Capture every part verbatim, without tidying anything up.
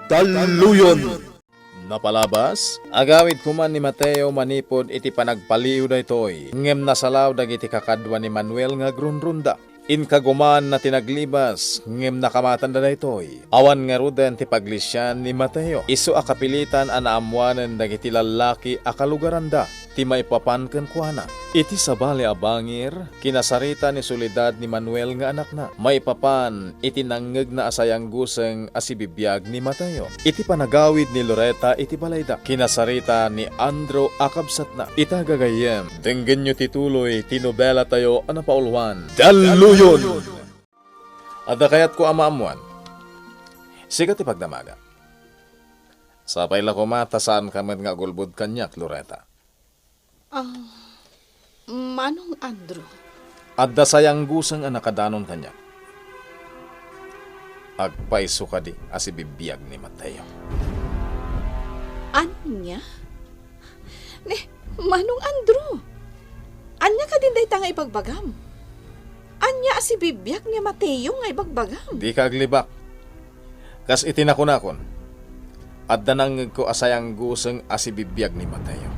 Talluyon. Napalabas, agawid koma ni Mateo manipud iti panagpaliiw daytoy, ngem nasalaw dagiti kakadua ni Manuel nga agrunrunda. Inkagumaanna ti naglibas, ngem nakamatanda daytoy. Awan ngaruden ti paglisian ni Mateo. Isu a kapilitan a naammoanen dagiti lallaki a kalugaranda ti maipapan kenkuana. Iti sabali a bangir, kinasarita ni Soledad ni Manuel nga anakna maipapan iti nangngegna a sayangguseng a sibibiag ni Mateo. Iti panagawid ni Loreta iti balayda, kinasarita ni Andrew a kabsatna. Ita gagayyem, denggenyo ti tuloy ti nobelatayo a napauluan, Dalluyon! Adda kayatko a maammoan. Sika ti pagdamagak. Sapay la koma ta saanka met nga agulbod kaniak, Loreta. Ah, Manong Andrew. Adda sayangguseng a nakadanon kaniak. Agpayso kadi a sibibiag ni Mateo. Ania? Ne, Manong Andrew. Ania kadin dayta nga ibagbagam? Ania a sibibiag ni Mateo nga ibagbagam? Dika aglibak. Kas iti nakunakon, adda nangngegko a sayangguseng a sibibiag ni Mateo.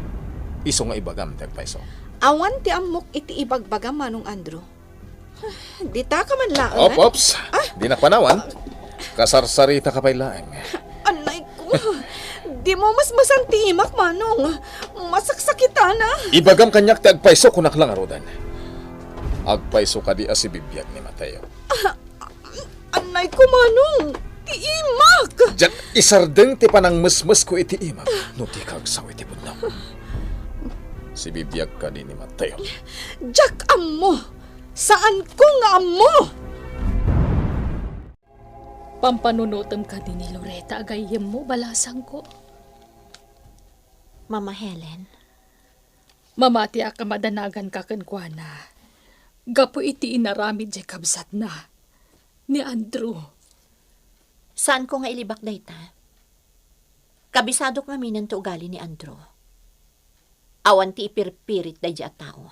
Isu nga ibagam ti agpayso. Awan ti ammok iti ibagbagam, Manong Andrew. Ditaka man laeng. Op, ops. Ah? Dinak panawan. Kasarsaritaka pay laeng. Anay ko. Dimo masmasan ti imak, Manong. Masaksakitana. Ibagam kaniak ti agpayso, kunak la ngaruden. Agpayso kadi a sibibiag ni Mateo. Ah, anay ko, Manong. Ti imak. Diak isardeng ti panangmesmesko iti imak no dika agsao iti pudno. Sibibiag kadi ni Mateo. Diak ammo. Saanko nga ammo. Pampanunotem kadi ni Loreta a gayyemmo, balasangko? Mama Helen. Mamatiak a madanaganka kenkuana gapu iti inaramid diay kabsatna, ni Andrew. Saanko nga ilibak dayta. Kabisadok ngaminen ti ugali ni Andrew. Awan ti ipirpirit daydiay a tao.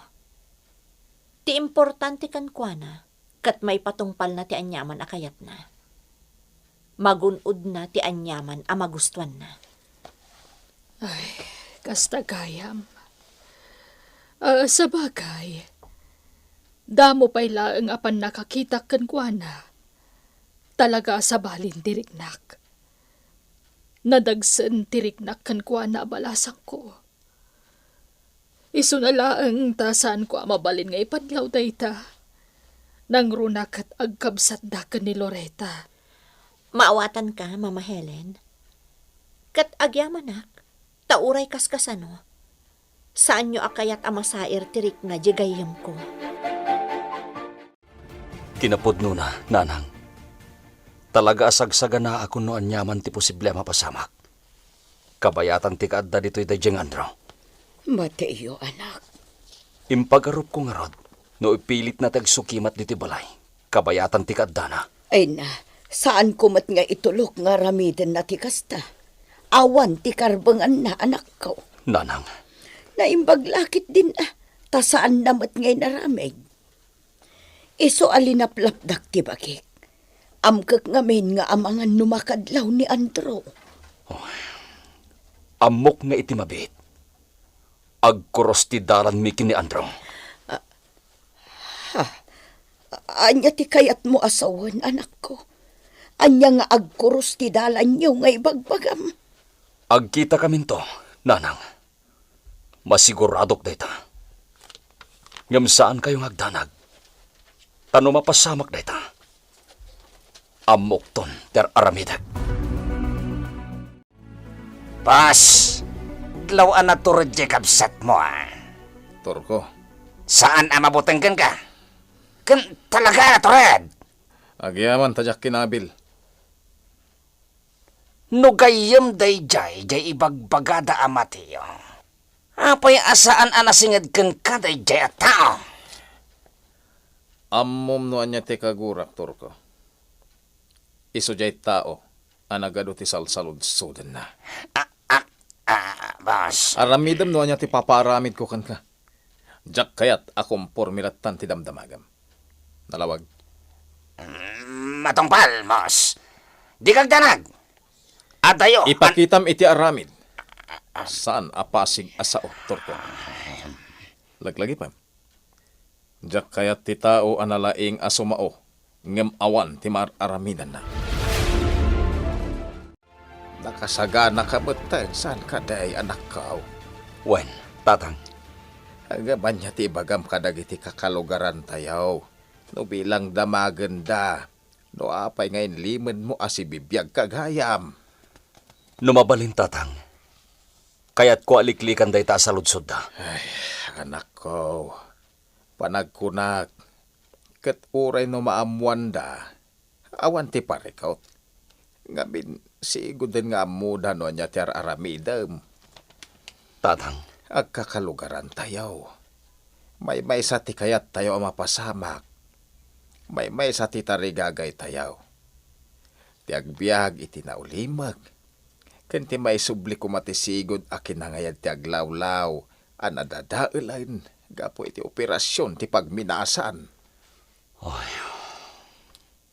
Ti importante kenkuana, ket maipatungpalna ti aniaman a kayatna. Magun-odna ti aniaman a magustuanna. Ay, kasta gayam. Ah, sabagay, damo pay laeng a pannakakitak kenkuana. Talaga a sabalin ti riknak. Nadagsen ti riknak kenkuana a balasangko. Isuna laeng ta saanko a mabalin nga ipadlaw dayta. Nangruna ket agkabsatda ken ni Loreta. Maawatanka, Mama Helen. Ket agyamanak, ta uray kaskasano, saanyo a kayat a masair ti rikna diay gayyemko. Kinapudnona, nanang. Talaga a sagsaganaakon no aniaman ti posible a mapasamak. Kabayatan ti kaadda ditoy daydiay nga Andrew. Mateo, anak. Impagarupko ngarud, no ipilitna ti agsukimat ditoy balay, kabayatan ti kaaddana. Ay na, saanko met nga itulok nga aramidenna ti kasta. Awan ti karbenganna, anakko. Nanang. Naimbag la ketdin a, ta saanna met nga inaramid. Isu a linaplapdak ti bagik. Amkek ngamin nga amangan no makadlaw ni Andrew. Oh. Ammok nga iti mabiit, agkuros ti dalanmi ken ni Andrew. Ah, ha? Ania ti kayatmo a sawen, anakko? Ania nga agkuros ti dalanyo nga ibagbagam? Agkitakaminto, nanang. Masiguradok dayta. Ngem saankayo nga agdanag. Ta no mapasamak dayta, ammokton ti ar-aramidek. Bas, adlaw a natured diay kabsatmo, a. Turko. Saan a mabuteng kenka? Ken talaga a natured. Agyaman ta diak kinabil. No gayyem daydiay, diay ibagbagada a Mateo, apay a saan a nasinged kenka daydiay a tao? Ammom no ania ti kagurak, Turko. Isu diay tao a nagadu ti salsaludsodenna. Ah, ah, ah, boss. Aramidem no ania ti papaaramidko kenka. Diak kayat a komporme lattan ti damdamagem. Nalawag. Mm, matungpal, boss. Dika agdanag. Adayo, an- Ipakitam iti aramid. Saan a pasig a sao, Torko. Laglagipem. Diak kayat ti tao a nalaing a sumao, ngem awan ti maar-aramidanna. Nakasaganaka metten, saan kadi, anakko? Wen, tatang. Ngem ania ti ibagam kadagiti kakalugarantayo? No bilang damagenda, no apay nga inlimedmo a sibibiagka gayam? No mabalin, tatang, kayatko a liklikan dayta a saludsodda. Ay, anakko, panagkunak, ket uray no maammoanda, awan ti parikut. Ngamin, sigoden nga ammoda no ania ti ar-aramidem. Tatang. Agkakalugarantayo. Maymaysa ti kayattayo a mapasamak. Maymaysa ti tarigagaytayo. Ti agbiag iti naulimek, ken ti maisubli koma ti sigud a kinangayad ti aglawlaw a nadadaelen gapu iti operasion ti pagminasan. Ay.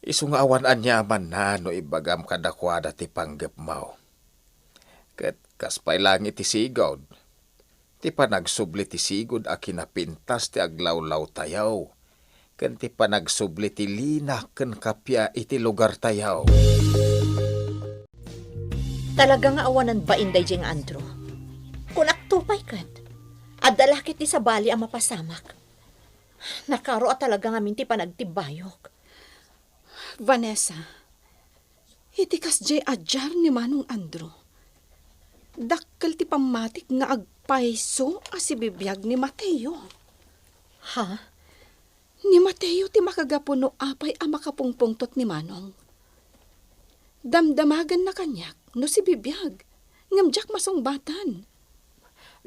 Isu nga awan aniamanna no ibagam kadakuada ti panggepmo. Ket kas pay laeng iti sigud, ti panagsubli ti sigud a kinapintas ti aglawlawtayo, ken ti panagsubli ti lina ken kappia iti lugartayo. Talaga nga awanan bain daydiay nga Andrew. Kunakto pay ket, adda la ket ti sabali a mapasamak. Nakaro a talaga ngamin ti panagtibbayok. Vanessa, iti kasdiay a diar ni Manong Andrew, dakkel ti pammatik nga agpayso a sibibiag ni Mateo. Ha? Ni Mateo ti makagapu no apay a makapungpungtot ni Manong. Damdamagenna kaniak no sibibiag, ngem diak masungbatan.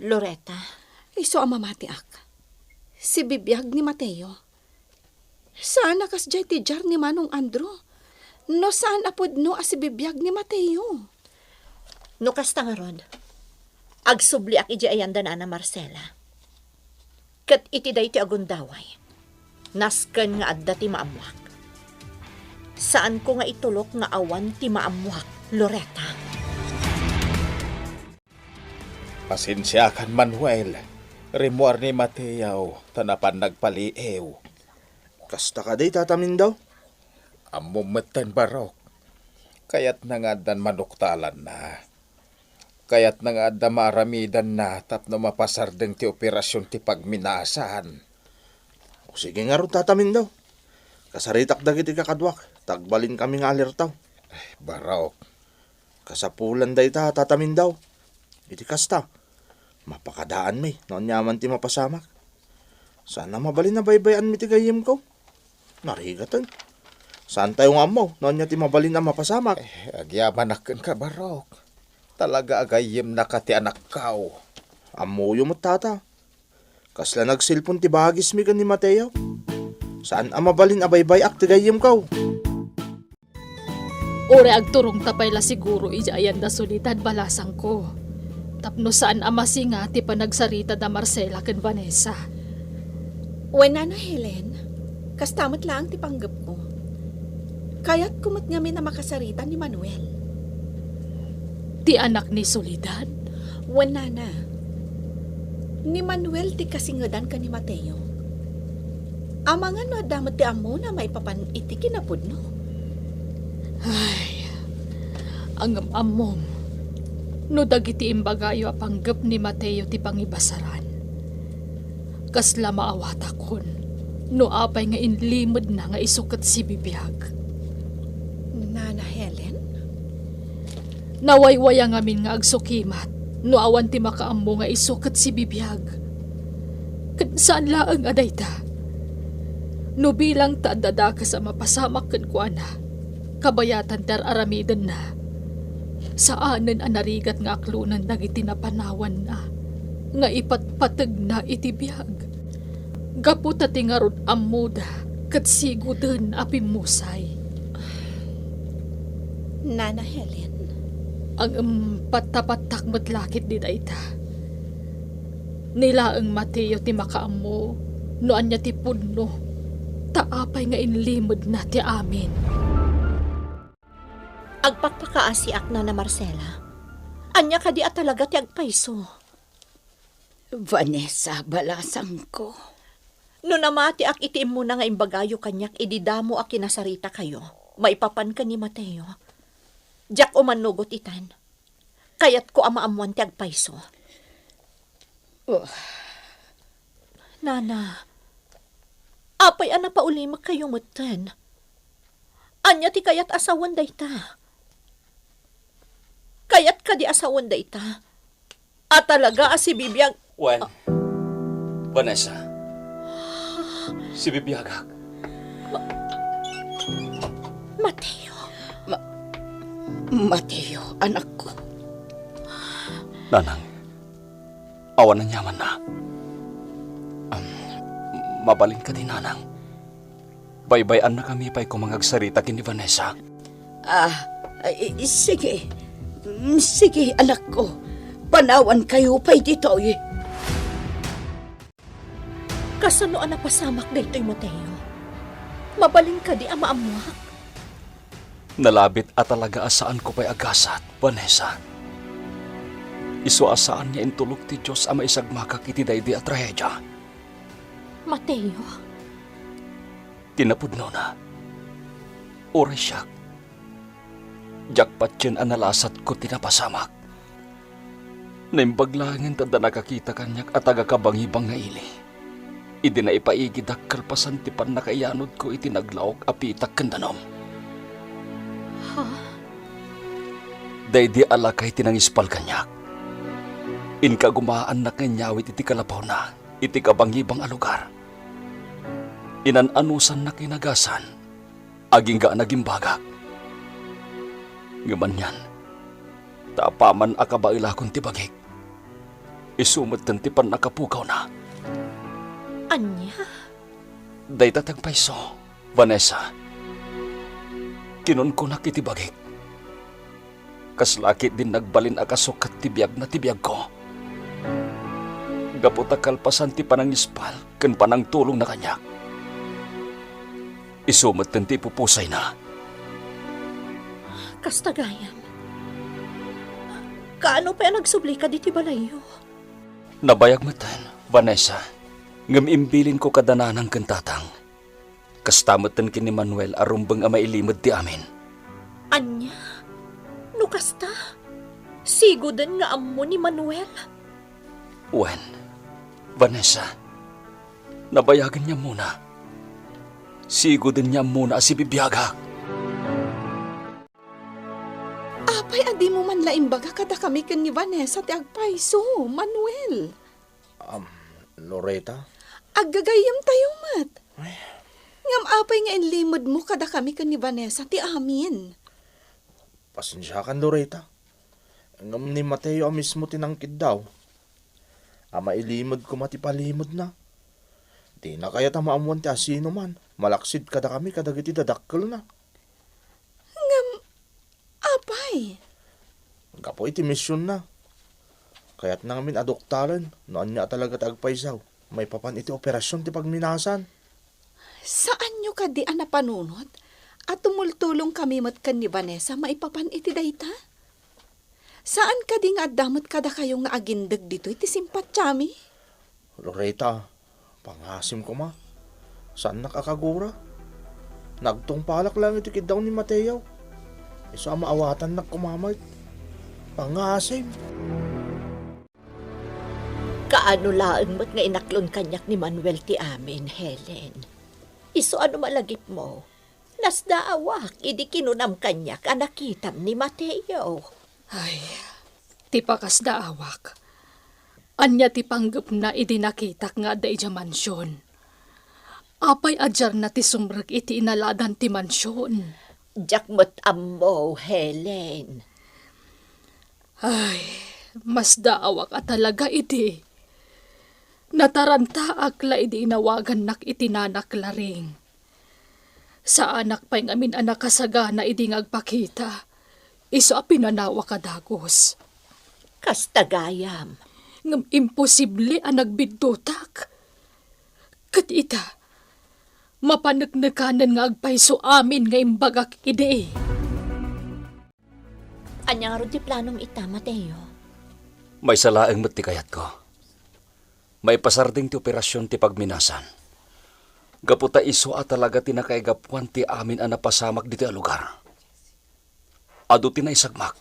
Loretta. Isu a mamatiak. Sibibiag ni Mateo. Saan a kasdiay ti diar ni Manong Andrew. No saan a pudno a sibibiag ni Mateo. No kasta ngarud, agsubliak idiay ayan da Nana Marcela. Ket iti daytoy a gundaway, nasken nga adda ti maammoak. Saanko nga itulok nga awan ti maammoak, Loretta. Pasensiakan, Manuel. Rimmuar ni Mateo ta napan nagpaliiw. Kasta kadi, Tata Mindao? Ammom metten, Barok. Kayatna nga addan manuktalanna. Kayatna nga adda maaramidanna tapno mapasardeng ti operasion ti pagminasan. O, sige ngarud, Tata Mindao. Kasaritak dagiti kakaduak, ta agbalinkami nga alertaw. Ay, Barok. Kasapulan dayta, Tata Mindao. Iti kasta, mapakadaanmi no aniaman ti mapasamak. Saan a mabalin a baybay-anmi ti gayyemko. Narigaten. Saantayo nga ammo no ania ti mabalin a mapasamak. Eh, agyamanak kenka, Barok. Talaga a gayyemnaka ti anakko. Ammoyo met, Tata. Kasla nagselpon ti bagismi ken ni Mateo. Saan a mabalin a baybay-ak ti gayyemko. Uray agturongta pay la siguro idiay ayan da Soledad, balasangko, tapno saan a masinga ti panagsarita da Marcela ken Vanessa. Wen, Nana Helen, kasta met laeng ti panggepko. Kayatko met ngamin a makasarita ni Manuel. Ti anak ni Soledad? Wen, Nana. Ni Manuel ti kasingedan ken ni Mateo. Amangan no adda met ti ammona maipapan iti kinapudno. Ay, ngem ammom, no dagiti imbagayo a panggep ni Mateo ti pangibasaran, kasla maawatakon no apay nga inlimedna nga isu ket sibibiag. Nana Helen? Nawaywaya ngamin nga agsukimat no awan ti makaammo nga isu ket sibibiag. Ket saan laeng a dayta. No bilang ta adda dakes a mapasamak kenkuana, kabayatan ti ar-aramidenna, saanen a narigat nga aklonen dagiti napanawanna nga ipatpategna iti biag. Gapu ta ti ngarud ammoda ket siguden a pimmusay. Nana Helen? Ngem pattapattak met la ketdi dayta. Ni laeng Mateo ti makaammo no ania ti pudno, ta apay nga inlimedna ti amin. Agpakpakaasiak, Nana Marcela. Ania kadi a talaga ti agpayso? Vanessa, balasangko. No namatiak iti immuna nga imbagayo kaniak idi damo a kinasaritakayo maipapan ken ni Mateo, diak umannugot itan. Kayatko a maammoan ti agpayso. Oh. Nana, apay a napaulimekkayo metten? Ania ti kayat a sawen dayta? Kayat kadi a sawen dayta? A talaga a sibibiag- Wen, Vanessa, sibibiagak. Mateo. Ma-, Mateo, anakko. Nanang, awan aniamanna. Am, mabalin kadi, Nanang? Baybay-annakami pay koma nga agsarita ken ni Vanessa. Ah, i-, i-, sige. Mm, sige, anakko. Panawankayo pay ditoy. Kasano a napasamak daytoy, Mateo? Mabalin kadi a maammoak? Nalabit a talaga a saanko pay a gasat, Vanessa. Isu a saan nga intulod ti Dios a maisagmakak iti daydi a trahedia. Mateo? Ti napudnona, uray siak, diak patien a nalasatko ti napasamak. Naimbag laengen ta adda nakakita kaniak a taga-kabangibang nga ili. Idi naipaigida kalpasan ti pannakaiyanodko iti naglaok a pitak ken danum. Ha? Daydi a lakay ti nangispal kaniak. Inkagumaannak nga inyawid iti kalapawna iti kabangibang a lugar. Inan-anusannak nga inagasan, agingga a nagimbagak. Ngem anian, ta apaman a kabaelakon ti bagik, isu metten ti pannakapugawna. Ania? Dayta ti agpayso, Vanessa. Kinunkunak iti bagik. Kasla ketdin nagbalin a kasukkat ti biagna ti biagko. Gapu ta kalpasan ti panangispal ken panangtulongna kaniak, isu metten ti ipupusayna. Kasta gayam. Kaano pay a nagsublika ditoy balayyo? Nabayag metten, Vanessa, ngem imbilinko kada nanang ken tatang. Kasta metten ken ni Manuel a rumbeng a mailimed ti amin. Ania? No kasta, sigoden nga ammo ni Manuel? Wen, Vanessa, nabayagen niya ammona. Sigoden niya ammona a sibibiagak. Apay a dimo man la imbaga kadakami ken ni Vanessa ti agpayso, Manuel? Am, Loreta? Aggagayyemtayo met. Ay. Ngem apay nga inlimedmo kadakami ken ni Vanessa ti amin? Pasensiakan, Loreta. Ngem ni Mateo a mismo ti nangkiddaw a mailimed koma ti palimedna. Dina kayat a maammoan ti asinoman malaksid kadakami kadagiti dadakkelna. Ngem apay? Gapu iti misionna, kayatna ngamin a doktaren no ania a talaga ti agpayso maipapan iti operasion ti pagminasan. Saanyo kadi a napanunot a tumultulongkami met ken ni Vanessa maipapan iti dayta? Saan kadi nga adda met kadakayo nga agindeg ditoy ti simpatiami? Loreta, pangasim koma. Saannak a kagura. Nagtungpalak laeng iti kiddaw ni Mateo. Isu a maawatannak koma met. Pangasim. Kaano laeng met nga inaklon kaniak ni Manuel ti amin, Helen? Isu a no malagipmo, nasdaawak idi kinunam kaniak a nakitam ni Mateo. Ay, ti pakasdaawak. Ania ti panggepna idi nakitak nga adda idiay mansion? Apay a diarna ti sumrek iti inaladan ti mansion? Diak met ammo, Helen. Ay, masdaawak a talaga idi. Natarantaak la idi inawagannak iti nanak la Ring. Saanak pay ngamin a nakasagana idi nga agpakita, isu a pinanawak a dagus. Kasta gayam. Ngem imposible a nagbiddutak. Ket ita, mapaneknekanen nga agpayso amin nga imbagak idi. Ania ngarud ti planom ita, Mateo? Maysa laeng met ti kayatko. Maipasardeng ti operasion ti pagminasan. Gapu ta isu a talaga ti nakaigapuan ti amin a napasamak ditoy a lugar. Adu ti naisagmak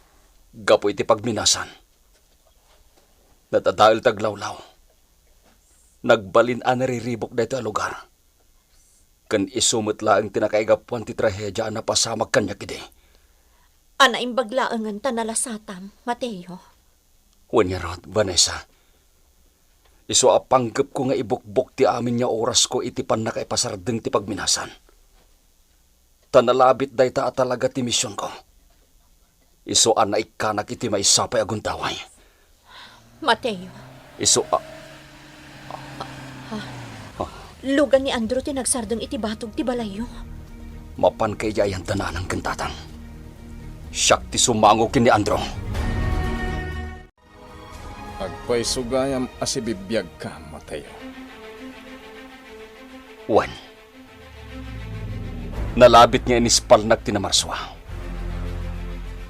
gapu iti pagminasan. Nadadael ti aglawlaw. Nagbalin a nariribuk daytoy a lugar. Ken isu met laeng ti nakaigapuan ti trahedia a napasamak kaniak idi. A naimbag laengen ta nalasatam, Mateo. Wen ngarud, Vanessa. Isu a panggepko nga ibukbok ti amin nga orasko iti pannakaipasardeng ti pagminasan. Ta nalabit dayta a talaga ti misionko. Isu a naikkanak iti maysa pay a gundaway. Mateo. Isu a... Ha? Lugan ni Andrew ti nagsardeng iti batog ti balayyo. Mapanka idiay ayan dananang ken tatang. Siak ti sumango ken ni Andrew. Agpayso gayam a sibibiagka, Mateo. Wen, nalabit nga inispalnak ti namarsua.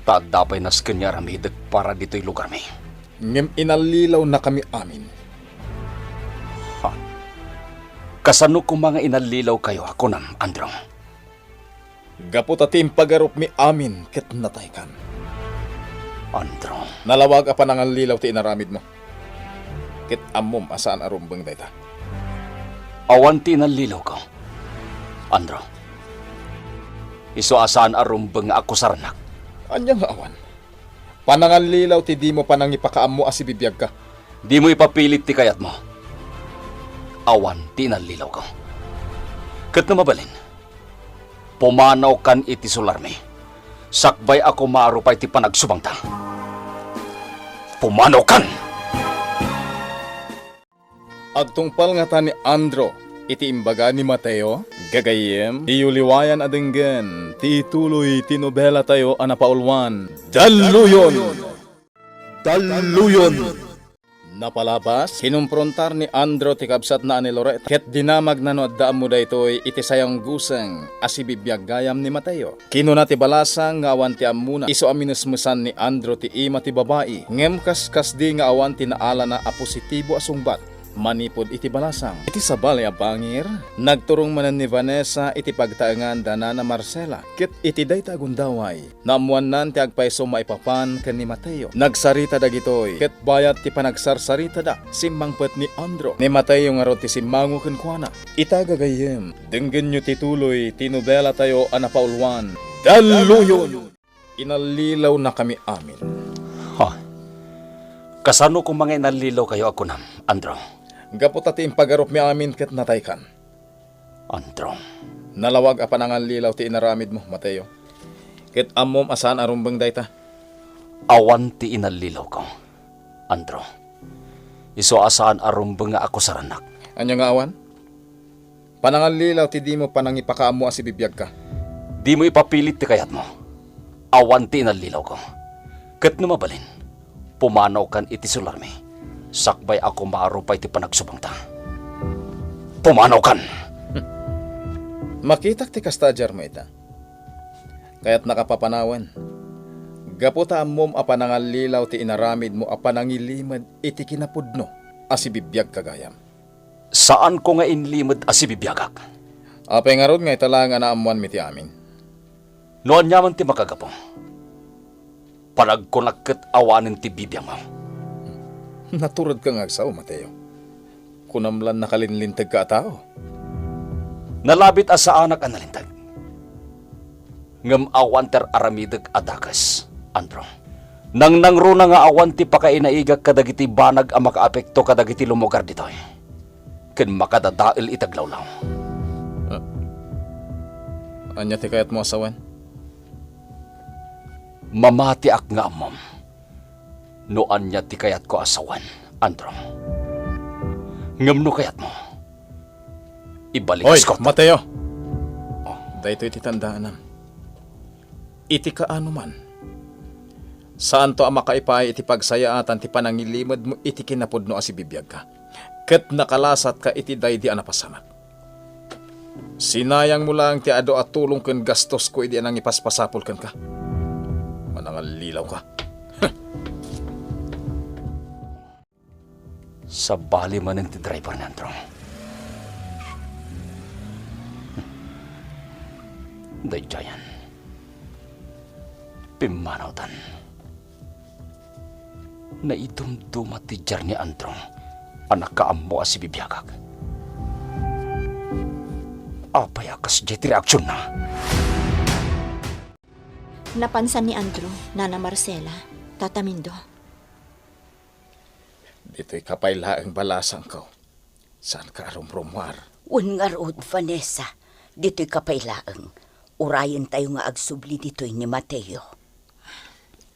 Ta adda pay nasken nga aramidek para ditoy lugarmi. Ngem inallilawnakami amin. Ha? Kasano koma nga inallilawkayo a kunam, Andrew? Gapu ta ti impagarupmi amin ket nataykan. Andrew. Nalawag a panangallilaw ti inaramidmo. Ket ammom a saan a rumbeng dayta. Awan ti inallilawko, Andrew. Isu a saan a rumbeng nga akusarannak. Ania nga awan? Panangallilaw ti dimo panangipakaammo a sibibiagka. Dimo ipapilit ti kayatmo. Awan ti inallilawko. Ket no mabalin, pumanawkan iti sularmi. Sakbay a kumaro pay ti panagsubangta. Pumanawkan! Agtungpal ngata ni Andrew iti imbaga ni Mateo, gagayyem, iyo liwayan a denggen ti ituloy ti nobelatayo a napauluan, Dalluyon! Dalluyon! Napalabas, kinumprontar ni Andrew ti kabsatna a ni Loretta, ket dinamagna no adda ammo daytoy iti sayangguseng a sibibiag gayam ni Mateo. Kinuna ti balasang nga awan ti ammona, isu a minesmesan ni Andrew ti ima ti babai, ngem kaskasdi nga awan ti naalana a positibo a sungbat manipud iti balasang. Iti sabali a bangir, nagturong manen ni Vanessa iti pagtaengan da Nana Marcela, ket iti dayta a gundaway, naammoannan ti agpayso maipapan ken ni Mateo. Nagsarita dagitoy, ket bayat ti panagsarsaritada, simmangpet ni Andrew. Ni Mateo ngarud ti simmango kenkuana. Ita, gagayyem, denggenyo ti tuloy ti nobelatayo a napauluan, Dalluyon! Inallilawnakami amin. Ha? Kasano koma nga inallilawkayo a kunam, Andrew? Gapu ta ti impagarupmi amin ket nataykan. Andrew. Nalawag a panangallilaw ti inaramidmo, Mateo. Ket ammom a saan a rumbeng dayta. Awan ti inallilawko, Andrew. Isu a saan a rumbeng nga akusarannak. Ania nga awan? Panangallilaw ti dimo panangipakaammo a sibibiagka. Dimo ipapilit ti kayatmo. Awan ti inallilawko. Ket no mabalin, pumanawkan iti sularmi. Sakbay a kumaro pay ti panagsubangta. Pumanawkan! Makitak ti kasta a diarmo ita. Kayatnaka papanawen. Gapu ta ammom a panangallilaw ti inaramidmo a panangilimed iti kinapudno a sibibiagka gayam. Saanko nga inlimed a sibibiagak. Apay ngarud nga ita laeng a naammoanmi ti amin? No aniaman ti makagapu, panagkunak ket awanen ti bibiangmo. Naturedka nga agsao, Mateo. Kunam lan nakalinlinteg ka a tao. Nalabit a saanak a nalinteg. Ngem awan ti ar-aramidek a dakes, Andrew. Nangnangruna nga awan ti pakainaigak kadagiti banag a makaapekto kadagiti lumugar ditoy ken makadadael iti aglawlaw. Ah, ania ti kayatmo a sawen? Mamatiak nga ammom no ania ti kayatko a sawen, Andrew. Ngem no kayatmo, ibalik Hoy, Scott. Mateo! Oh. Daytoy ti tandaanam. Iti kaano man, saanto a makaipaay iti pagsayaatan ti panangilimedmo iti kinapudno a sibibiagka, ket nakalasatka iti daydi a napasamak. Sinayangmo laeng ti adu a tulong ken gastosko idi a nangipaspasapul kenka. Nangallilawka. Sabali manen ti driver ni Andrew. Daydiayen. Pimmanawtan. Naidumduma ti diar ni Andrew a nakaammo a sibibiagak. Apay a kasdiay ti reaksionna? Napansan ni Andrew, Nana Marcela, Tata Mindo. Ditoyka pay laeng balasangko. Saanka a rumrumuar? Wen ngarud, Vanessa, ditoyka pay laeng. Urayentayo nga agsubli ditoy ni Mateo.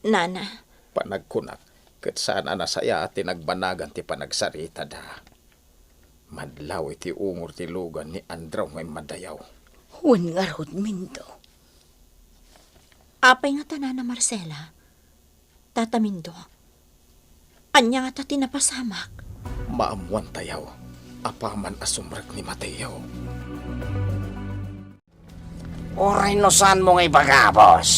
Nana. Panagkunak, ket saan a nasayaat ti nagbanagan ti panagsaritada. Madlaw iti ungor ti lugan ni Andrew nga immadayaw. Wen ngarud, Mindo. Apay ngata, Nana Marcela? Tata Mindo, ania ngata ti napasamak? Maammoantayo apaman a sumrek ni Mateo. Uray no saanmo nga ibaga, boss,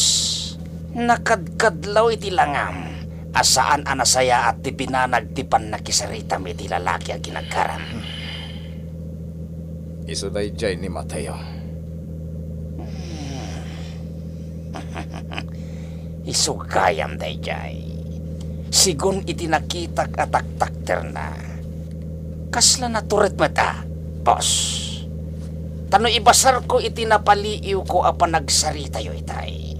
nakadkadlaw iti langam a saan a nasayaat ti binanag ti pannakisaritam iti lalaki a ginaggaram. Isu daydiay ni Mateo. Isu gayam daydiay. Sigun iti nakitak a taktakderna, kasla natured met a, boss. Ta no ibasarko iti napaliiwko a panagsaritayo itay,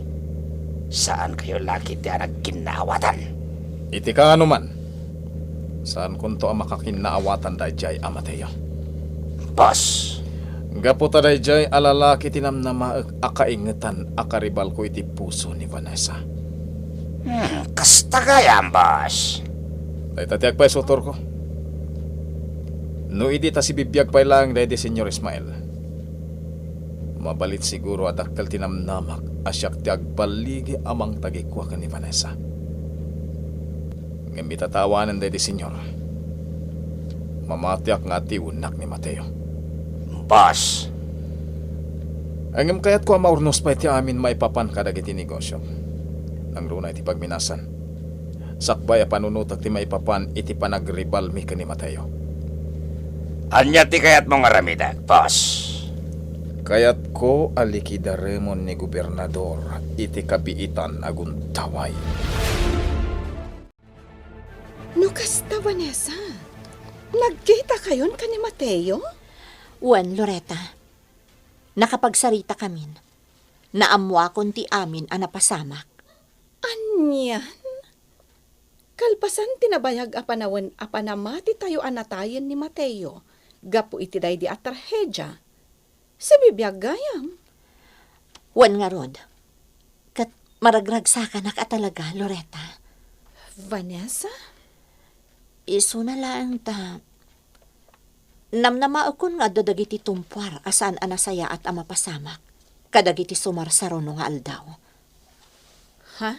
saankayo la ketdi a nagkinnaawatan. Iti kaano man, saankonto a makakinnaawatan daydiay a Mateo. Boss. Gapu ta daydiay a lalaki ti namnamaek a kaingetan a karibalko iti puso ni Vanessa. Hmm, kasta gayam, boss. Dayta ti agpayso, Turko. No idi ta sibibiag pay laeng daydi Señor Ismael, mabalin siguro a dakkel ti namnamak a siak ti agballigi a mangtagikua ken ni Vanessa. Ngem ita ta awanen daydi Señor, mamatiak nga atiwennak ni Mateo. Boss. Ngem kayatko a maurnos pay ti amin maipapan kadagiti negosio. Nangruna iti pagminasan. Sakbay a panunotek ti maipapan iti panagribalmi ken ni Mateo. Ania ti kayatmo nga aramidek, boss? Kayatko a likidaremon ni gobernador iti kabiitan a gundaway. No kasta, Vanessa, nagkitakayon ken ni Mateo? Wen, Loretta. Nakapagsarita kamin. Naammoakon ti amin a napasamak. Anian? Kalpasan ti nabayag a panawen a panamatitayo a natayen ni Mateo gapu iti daydi a trahedia, sibibiag gayam. Wen ngarud, ket maragragsakanak a talaga, Loretta. Vanessa? Isuna laeng ta namnamaekon nga adda dagiti tumpuar a saan a nasayaat a mapasamak kadagiti sumarsaruno nga aldaw. Ha?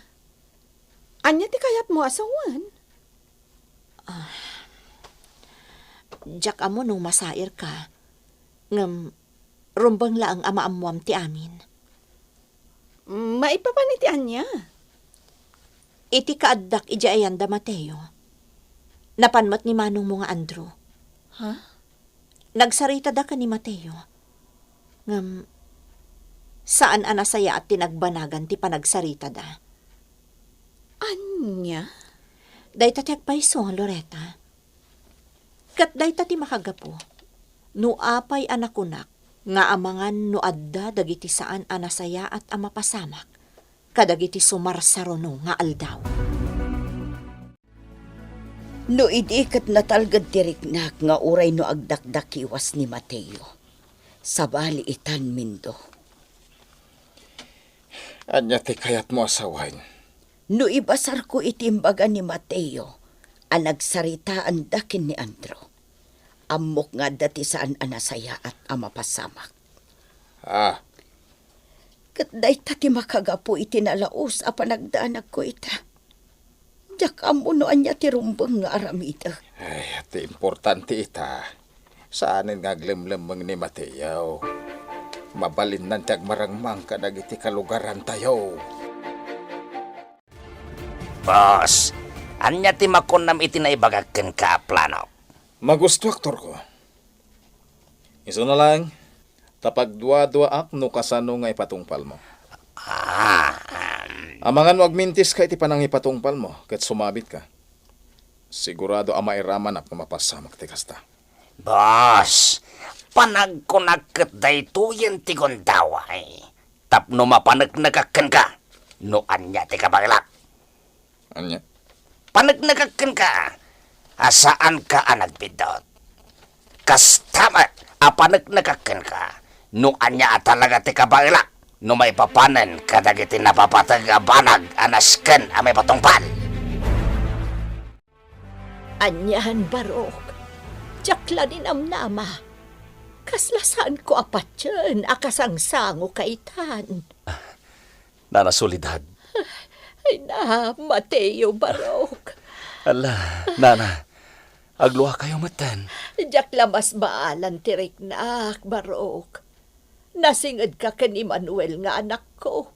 Ania ti kayatmo a sawen? Ah, diak ammo no masairka, ngem rumbeng laeng a maammoam ti amin. Maipapan iti ania? Iti kaaddak idiay ayan da Mateo, napan met ni manongmo nga Andrew. Ha? Nagsaritada ken ni Mateo. Ngem, saan a nasayaat ti nagbanagan ti panagsaritada. Ania? Dayta ti agpayso, Loretta. Ket dayta ti makagapu no apay a nakunak nga amangan no adda dagiti saan a nasayaat a mapasamak kadagiti sumarsaruno nga aldaw. No idi ket natalged ti riknak nga uray no agdakdakiwas ni Mateo, sabali itan, Mindo. Ania ti kayatmo a sawen? No ibasarko iti imbaga ni Mateo a nagsaritaanda ken ni Andrew, ammok nga adda ti saan a nasayaat a mapasamak. Ah. Ket dayta ti makagapu iti nalaus a panagdanagko ita. Diak ammo no ania ti rumbeng nga aramidek. Ay, ti importante ita, saanen nga aglemlemmeng ni Mateo. Mabalinnan ti agmarangmang kadagiti kalugarantayo. Boss, ania ti makunam iti naibagak kenka a plano? Magusto, aktorko. Isuna lang, ta pagduaduaak no kasano nga ipatungpalmo. Ah, um, Amangan no agmintiska iti panangipatungpalmo ket sumabitka. Sigurado a mairamanak no mapasamak ti kasta. Boss, panagkunak ket daytoyen ti gundaway tapno mapaneknekak kenka no ania ti kabaelak. Ania? Paneknekak kenka a saanka a nagbiddut. Kasta met a paneknekak kenka no ania a talaga ti kabaelak no maipapanen kadagiti napapateg a banag a nasken a maipatungpal. Anian, Barok? Diak la ninamnama. Kasla saanko a patien a kasangsango kaitan. Nana Soledad. Ay na, Mateo, Barok. Ala, Nana, agluakayo metten. Diak la masbaalan ti riknak, Barok. Nasingedka ken ni Manuel nga anakko.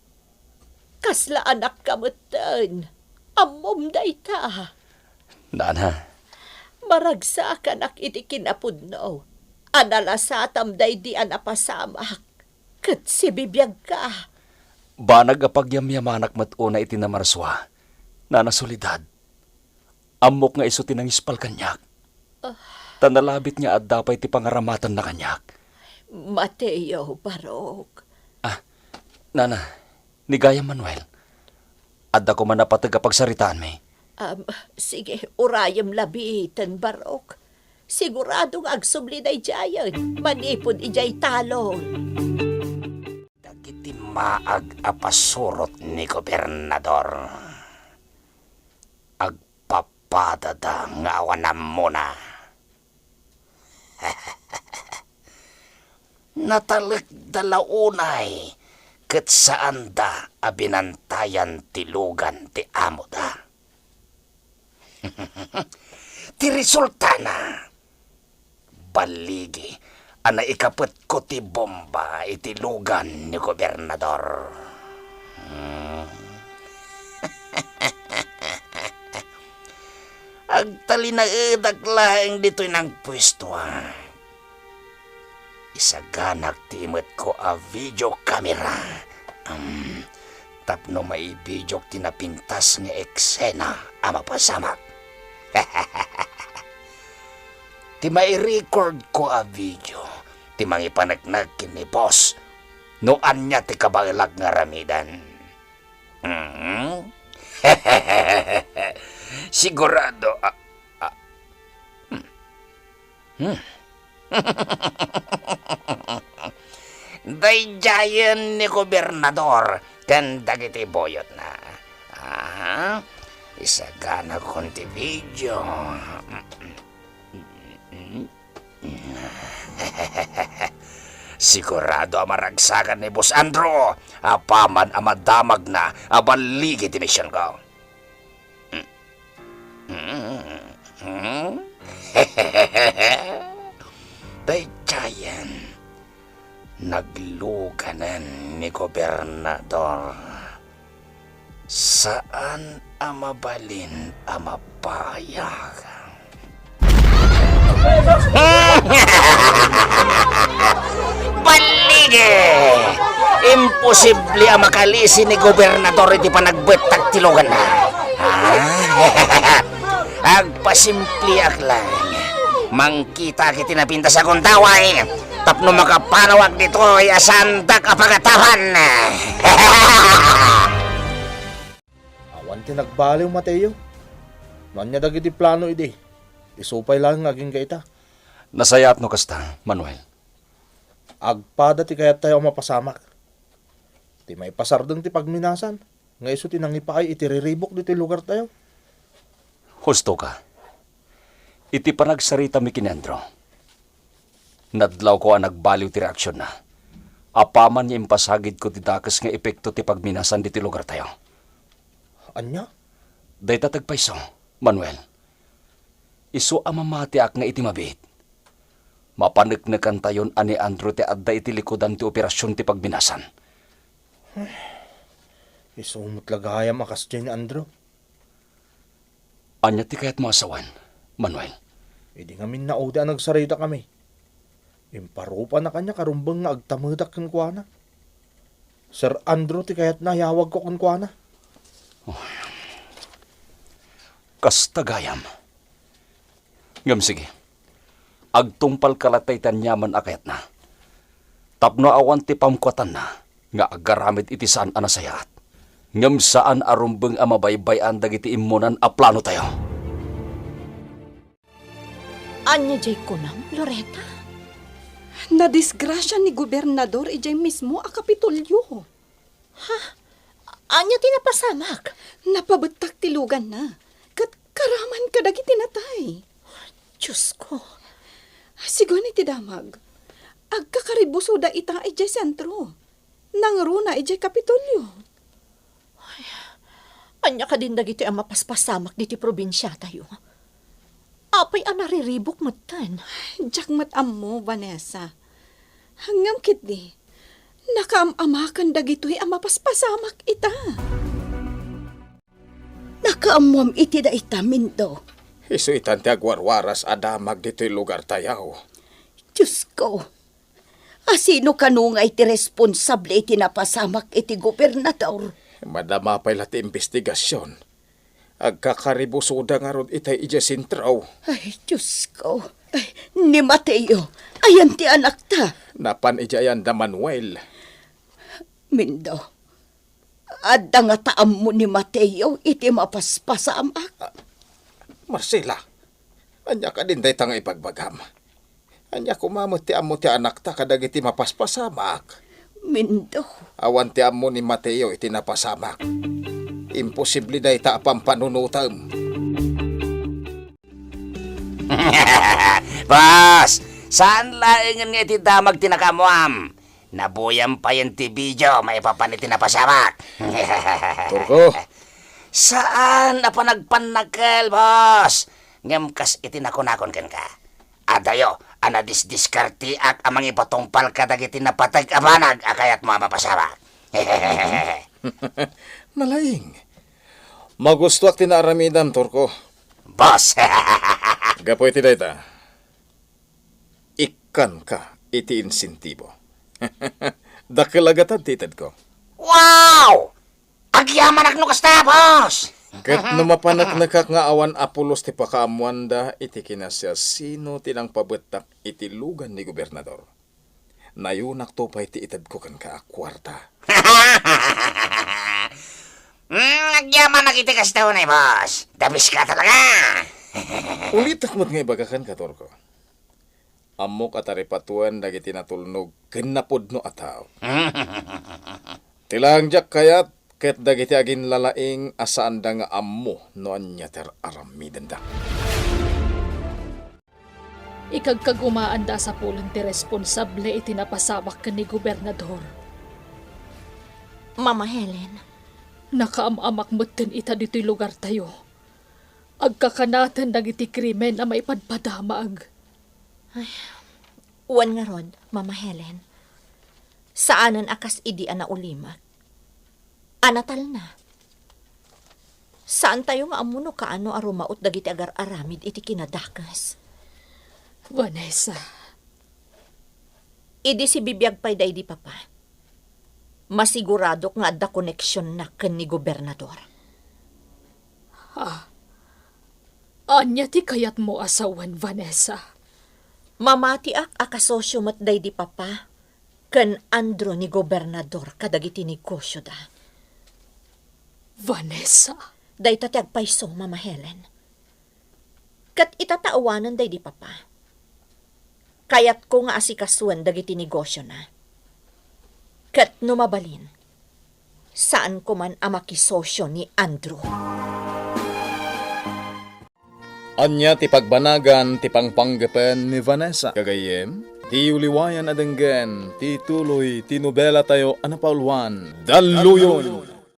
Kasla anakka metten. Ammom dayta. Nana. Maragsakanak iti kinapudno a nalasatam daydi a napasamak ket sibibiagka. Banag a pagyamyamanak met unay iti namarsua, Nana Soledad. Ammok nga isu ti nangispal kaniak. Ah. Ta nalabit nga adda pay ti pangaramatenna kaniak. Mateo, Barok. Ah, Nana, ni gayam Manuel, adda koma napateg a pagsaritaanmi. Am, sige, urayem labiten, Barok. Sigurado nga agsubli daydiayen manipud idiay talon. Dagiti maag a pasurot ni Gobernador, agpapadada nga awan ammona. Natalekda la unay ket saanda a binantayan ti lugan ti amoda. Ti resultana, balligi a naikapetko ti bomba iti lugan ni Gobernador. Hmm. Agtalinaedak laeng ditoy nangpuestoak. Isaganak ti imetko a video camera, um, tapno maibidiok ti napintas nga eksena a mapasamak. Ti mairecord ko a video ti mangipaneknek ken ni boss no ania ti kabaelak nga aramiden. Mhm. Sigurado a, a, hmm. Hmm. Daydiayen ni Gobernador ken dagiti buyotna. Aha. Isaganakon ti video. Sigurado a maragsakan ni Boss Andrew apaman a madamagna a balligi ti misionko. Daydiayen, nagluganen ni Gobernador. Saan a mabalin a mapayag. Balligi! Imposible a makalisi ni Gobernador iti panagbettak ti luganna. Ah? Agpasimpliak lang. Mangkitak iti napintas a gundaway tapno makapanawak ditoy a saandak a pagatapan. Awan ti nagbaliw, Mateo. No ania dagiti plano idi, isu pay laeng nga agingga ita. Nasayaat no kasta, Manuel. Agpada ti kayattayo a mapasamak. Ti maipasardeng ti pagminasan nga isu ti nangipaay iti riribuk ditoy lugartayo. Husto ka. Iti panagsaritami ken ni Andrew, nadlawko a nagbaliw ti reaksionna apaman nga impasagidko ti dakes nga epekto ti pagminasan ditoy lugartayo. Ania? Dayta ti agpayso, Manuel. Isu a mamatiak nga iti mabiit, mapaneknekantayon a ni Andrew ti adda iti likudan ti operasion ti pagminasan. Isu met la gayam a kasdiay ni Andrew. Ania ti kayatmo a sawen, Manuel? Idi ngamin naudi a nagsaridakami, imparupanak ania karumbeng nga agtamedak kenkuana. Sir Andrew ti kayatna a iyawagko kenkuana. Oh. Kasta gayam. Ngem sige, agtungpalka latta iti aniaman a kayatna. Tapno awan ti pamkuatanna nga agaramid iti saan a nasayaat, ngem saan a rumbeng a mabaybay-an dagiti immunan a planotayo. Ania diay kunam, Loretta? Nadisgrasia ni Gobernador idiay mismo a Kapitolyo. Ha? Ania ti napasamak? Napabettak ti luganna, ket karaman kadagiti natay. Diosko. Sigun iti damag, agkakaribusoda ita idiay sentro. Nangruna idiay Kapitolyo. Ay, ania kadin dagitoy a mapaspasamak ditoy probinsiatayo? Apay a nariribuk metten? Diak met ammo, Vanessa. Ngem ketdi, nakaam-amakan dagitoy a mapaspasamak ita. Nakaammoam iti dayta, Mindo. Isu itan ti agwarwaras a damag ditoy lugartayo. Diosko, a sino kano nga iti responsable iti napasamak iti gobernador? Madama pay la ti imbestigasion. Agkakaribusoda ngarud itay idiay sentro. Ay, Diosko. Ay, ni Mateo, ayan ti anakta? Napan idiay ayan da Manuel. Mindo, adda ngata ammo ni Mateo iti mapaspasamak? Ah, Marcela, ania kadin dayta nga ibagbagam? Ania koma met ti ammo ti anakta kadagiti mapaspasamak? Mindo. Awan ti ammo ni Mateo iti napasamak. Imposible dayta a pampanunotem. Boss, saan laengen nga iti damag ti nakaammoam? Nabuyam payen ti video maipapan iti napasamak. Turko. Saan a panagpannakkel, boss. Ngem kas iti nakunakon kenka, adayo a nadisdiskarteak a mangipatungpal kadagiti napateg a banag a kayatmo a mapasamak. Nalaing. Magustoak ti naaramidam, Turko. Boss. Gapu iti dayta, ikkanka iti insentibo. Dakkel a gatad ti itedko. Wow! Agyamanak no kasta, boss! Ket no mapaneknekak nga awan a pulos ti pakaammoanda iti kinasiasino ti nangpabettak iti lugan ni gobernador, nayonakto pay ti itedko kenka a kuarta. Mm, agyamanak iti kasta unay, boss. The best ka talaga. Ulitek met nga ibaga kenka, Turko. Ammok a taripatoen dagiti natulnog ken napudno a tao. Ti laeng diak kayat ket dagiti aginlalaing a saanda nga ammo no ania ti ar-aramidenda. Ikagkagumaanda a sapulen ti responsable iti napasamak ken ni Gobernador. Mama Helen. Nakaam-amak metten ita ditoy lugartayo. Agkakanaten dagiti krimen a maipadpadamag. Ay, wen ngarud, Mama Helen. Saanen a kas idi a naulimek a natalna. Saantayo nga ammo no kaano a rumaut dagiti agar-aramid iti kinadakes. Vanessa. Idi sibibiag pay daydi Papa, masiguradok nga adda koneksionna ken ni Gobernador. Ah, ania ti kayatmo a sawen, Vanessa? Mamatiak a kasosio met daydi Papa ken Andrew ni Gobernador kadagiti negosioda. Vanessa. Dayta ti agpayso, Mama Helen. Ket ita ta awanen daydi Papa, kayatko nga asikasuen dagiti negosiona. Ket no mabalin, saanko man a makisosio ni Andrew. Ania ti pagbanagan ti pangpanggepen ni Vanessa? Gagayyem, ti uliwayan a denggen ti tuloy ti nobelatayo a napauluan, Dalluyon!